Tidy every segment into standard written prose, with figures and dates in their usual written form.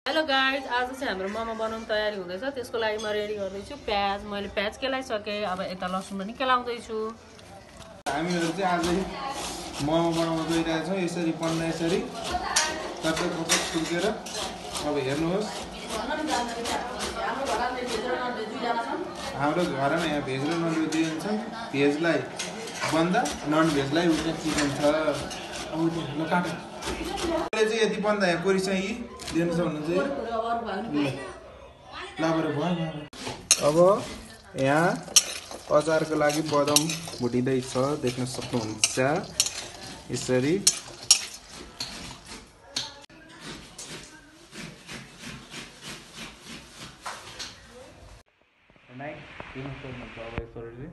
Hello guys, आज चाहिँ हाम्रो मोमो बनाउनु तयारी हुँदैछ। त्यसको लागि म रेडी गर्दैछु प्याज। मैले प्याज केलाइसकेँ, अब यता लसुन पनि केलाउँदैछु। हामीहरू चाहिँ आज मोमो बनाउन गइरहेछौँ। यसरी बन्दा यसरी कचक कचक फुल्केर। अब हेर्नुहोस्, हाम्रो घरमा यहाँ भेज र नन भेज दुई छन्। भेजलाई बन्दा, नन भेजलाई उठ्ने चिकन छ। अब ल काट चाहिँ यति बन्दा यहाँ कोरी चाहिँ दिनु सक्नुहुन्छ। अब यहाँ अचारको लागि बदाम भुटिँदैछ, देख्न सक्नुहुन्छ यसरी। अब यसरी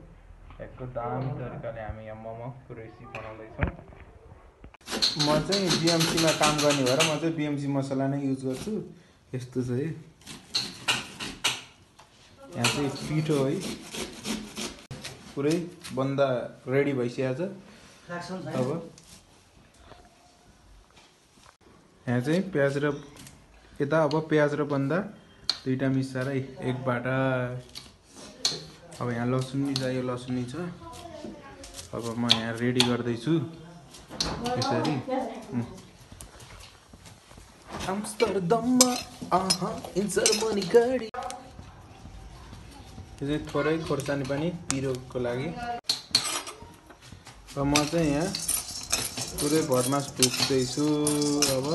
एकदम तरिकाले हामी यहाँ मोमोको रेसिपी बनाउँदैछौँ। म चाहिँ बिएमसीमा काम गर्ने भएर म चाहिँ बिएमसी मसला नै युज गर्छु। यस्तो छ है, यहाँ चाहिँ पिठो है पुरै बन्दा रेडी भइसकेको छ। अब यहाँ चाहिँ प्याज र यता अब प्याज र बन्दा दुईटा मिसाएर एकबाट। अब यहाँ लसुन नि चाहियो, लसुन नि छ। अब म यहाँ रेडी गर्दैछु यसरी। यो चाहिँ थोरै खोर्सानी पनि पिरोको लागि। र म चाहिँ यहाँ पुरै भटमास फुक्दैछु। अब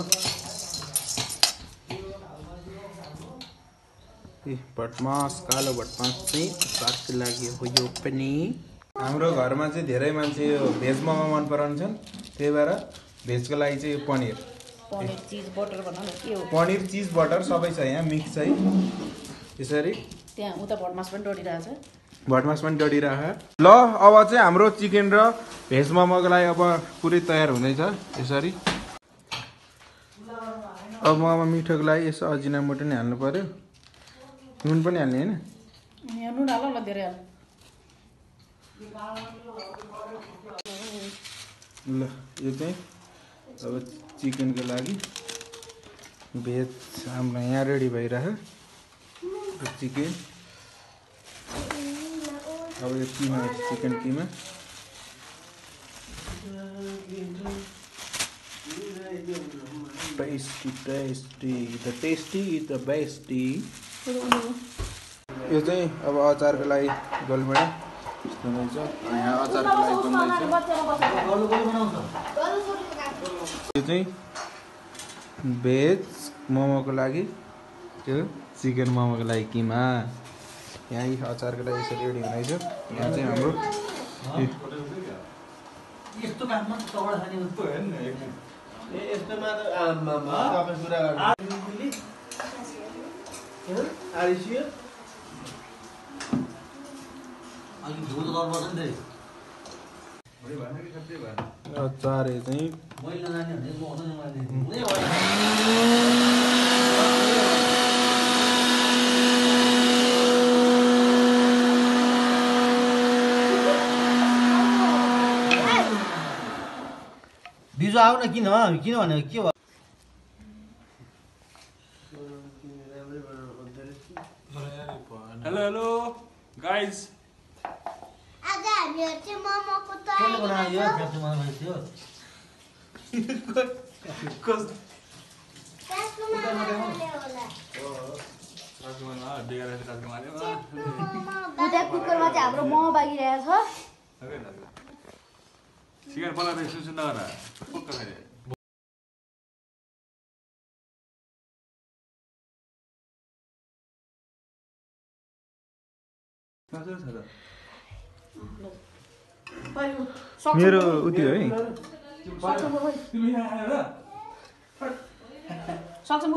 भटमास, कालो भटमास चाहिँ स्वादको लागि हो। यो पनि हाम्रो घरमा चाहिँ धेरै मान्छे यो भेज मोमो मन पराउँछन्, त्यही भएर भेजको लागि चाहिँ यो पनिर चिज बटर भनौँ न के हो, पनिर चिज बटर सबै छ यहाँ मिक्स है। यसरी त्यहाँ उता भटमास पनि डढिरहेछ। भटमास पनि डढिरहेको। ल अब चाहिँ हाम्रो चिकन र भेज मोमोको लागि अब पुरै तयार हुँदैछ यसरी। अब मोमो मिठोको लागि यसो अजिनामोटो नि हाल्नु पर्यो, नुन पनि हाल्ने होइन। नुन हाल न, धेरै हाल। ल यो चाहिँ अब चिकनको लागि भेज हाम्रो यहाँ रेडी भइरहेको चिकन। अब यो किमा, चिकन किमा। Tasty tasty, the tasty is the bestie. यो चाहिँ अब अचारको लागि गोलभेडा हुँदैछ। यहाँ अचारको लागि बन्दैछ। यो चाहिँ भेज मोमोको लागि, त्यो चिकन मोमोको लागि किमा। यहाँ अचारको लागि यसरी रेडी हुँदैछ। यहाँ चाहिँ हाम्रो अचार चाहिँ बिजु आऊ न, किन भने के भयो? हेलो गाइज, आज हामीहरु चाहिँ मोमोको तयारी गर्छौं। उता कुकरमा चाहिँ हाम्रो मोमो बागिरहेको छ। सिगार पलाएर सुन नगर पक्का खाने। मेरो उति है सक्छ म